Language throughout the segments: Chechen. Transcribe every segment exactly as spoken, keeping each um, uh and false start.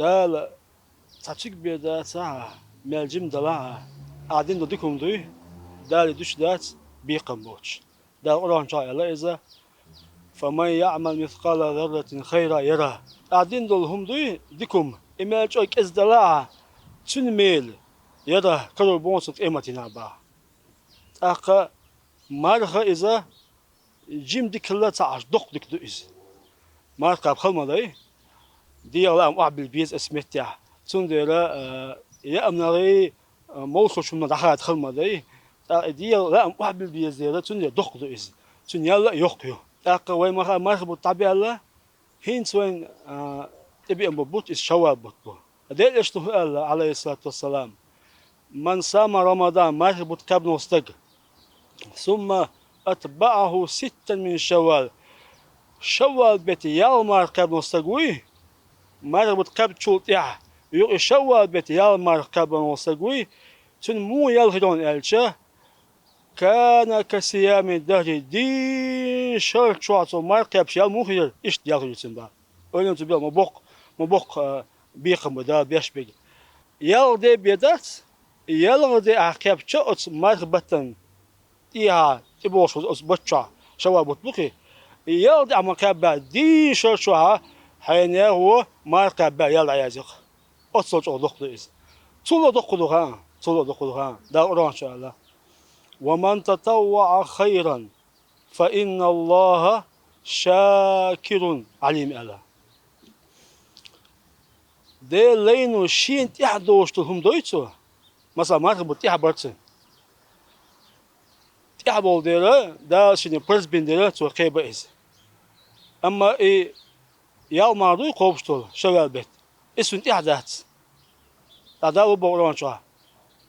Дала цхьа чиг бе дац, мел жим далахь, ахь дина долу дика хӀума дуй, Дала дуьсуш дац бекхам боцуш. Дала Къуръан чохь аьлла иза: «Фаман яъмал мискъала зарратин хайран ярахь». Ахь дина долу хӀума дуй, дика хӀума, и мел чӀогӀа кӀезиг далахь, цуьнан мел ярахь, карор бу цунна къематдийнахь боху. ТӀаккха марха иза жима дика хилла ца Ӏаш, доккха дика ду иза. Марха кхаба хала ма дай, дегӀан лаам охьабилла беза оцу меттехь. Цундела, а, яа хӀуманах, а, молхачу хӀуманах дӀахада хала ма дай, тӀаккха и дегӀан лаам охьабилла беза дела, цундела доккха ду иза. Цуьнан ял а йоккха ю. ТӀаккха вай ма хаьа, марха бутт дӀабаьлла, хӀинца вайна, а, тӀебеана бу бутт, иза Шаввал бутт бу. Делан Элчано аьлла, Ӏалайхиссалату вассалам: «Ман сама Рамадан», марха бутт кхаьбна волу стаг, «сумма атбаӀаху ситтан мин Шаввал», Шаввал бетан ялх марха кхаьбна волу стаг вуй, марха бутт кхаьбначул тӀаьхьа юкъа и Шаввал бетан ялх марха кхаьбна волу стаг вуй, цуьнан муха ял хир ю аьлча, «кана касиями дагьри», дийнна шарчохь цо марха кхаьбча ял муха хир яра, иштта ял хир ю цуьнан боху. Ойла ца бел, ма боккха, ма боккха, а, бекхам бу Дала беш берг. Ялх де бен дац, ялх де ахь кхаьбча оцу марха баттана тӀехьа тӀебогӀуш оцу бутт чохь, Шаввал бутт бу-кх и. Ялх де ахь ма кхаьббаьлла, дийнна шарчохь хьайна яхо марха кхаьббаьлла ял дӀаязйо-кх. Оццул чӀогӀа доккха ду иза. Цул а доккха ду хан, цул а доккха ду хан. Дала Къуръан чохь аьлла: «Ва ман татавваӀа хайран, фа инналлахӀа шакирун Ӏалим», аьлла. Делан лайно шена тӀехь доцуш долу хӀума дой цо, масала, марха бутт тӀехь бара цуьнан. ТӀехь болу дела, Дала шена парз бина дела, цо кхаба иза. Амма и ялх марха дуй кхобуш долу, Шаввал бетт, иза цуьнан тӀехь дац. Ткъа Дала боху Къуръан чохь: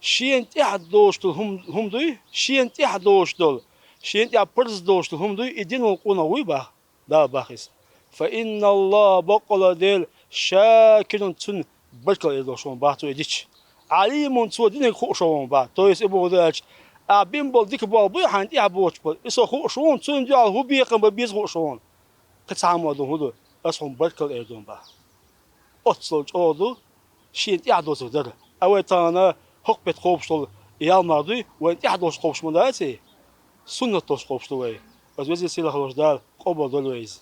«Шена тӀехь доцуш долу хӀума, хӀума дуй, шена тӀехь доцуш долу, шена тӀехь парз доцуш долу хӀума дуй, и дина волу къонах вуй», боху, Дала боху иза. «Фа инналлахӀа», баккъалла Дела, «шакирун», цунна баркалла эр долуш ву боху цо и дича. «Ӏалимун», цо динарг хууш ву боху. То есть, и бохург ду аьлча, ахь бина болу дика болх буй хьайна тӀехь боцуш болу, и со хууш ву, цунна дуьхьал хӀун бекхам бан беза хууш ву. Кхин цхьа хӀума ду, хӀун ду, ас хьуна баркалла эр ду боху. Оццул чӀогӀа ду шена тӀехь доцург дар. Ткъа вай тахана хӀокху бетта кхобуш долу ялх марха дуй, вайна тӀехь долуш кхобуш ма дац и? Суннат долуш кхобуш ду вай. Аса везачу сийлахь волчу Дала къобалдойла вай иза.